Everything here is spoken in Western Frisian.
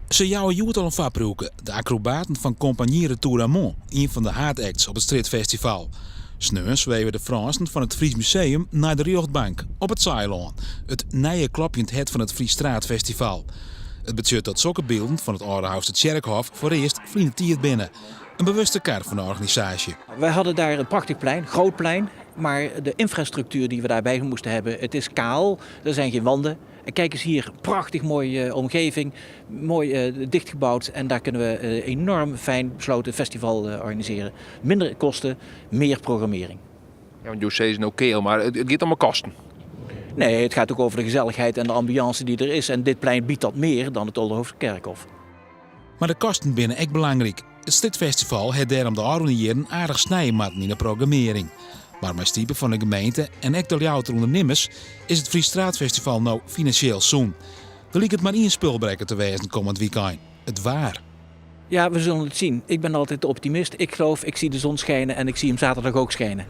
Se jouwe hjoed al in foarpriuwke, de akrobaten fan Compagnie Retour ien fan de haadacts op it strjitfestival. Sneon sweve de Frânsen fan it Fries Museum nei de rjochtbank op it Saailân, it nije klopjend hert fan it Fries Straatfestival. It betsjut dat sokke bylden fan it Aldehoustertsjerkhôf foarearst ferline tiid binne. In bewuste kar fan de organisaasje. Wij hadden daar een prachtig plein, groot plein, maar de infrastructuur die we daarbij moesten hebben, het is kaal, er zijn geen wanden. En kijk eens hier, prachtig mooie omgeving, mooi dichtgebouwd en daar kunnen we enorm fijn besloten festival organiseren. Minder kosten, meer programmering. Ja, want jo sizze no keal, mar it giet om de kosten. Nee, het gaat ook over de gezelligheid en de ambiance die er is. En dit plein biedt dat meer dan het Oldehoofdkerkhof. Mar de kosten binne ek belangryk. It strjitfestival hat dêrom de ôfrûne jierren aardich snije moatten yn de programmearring. Mar mei stipe fan de gemeente en ek de Ljouwerter ûndernimmers is it Fries Straatfestival no finansjeel sûn. Der liket mar ien spulbrekker te wêzen kommend wykein, it waar. Ja, we zullen het zien. Ik ben altijd de optimist. Ik geloof, ik zie de zon schijnen en ik zie hem zaterdag ook schijnen.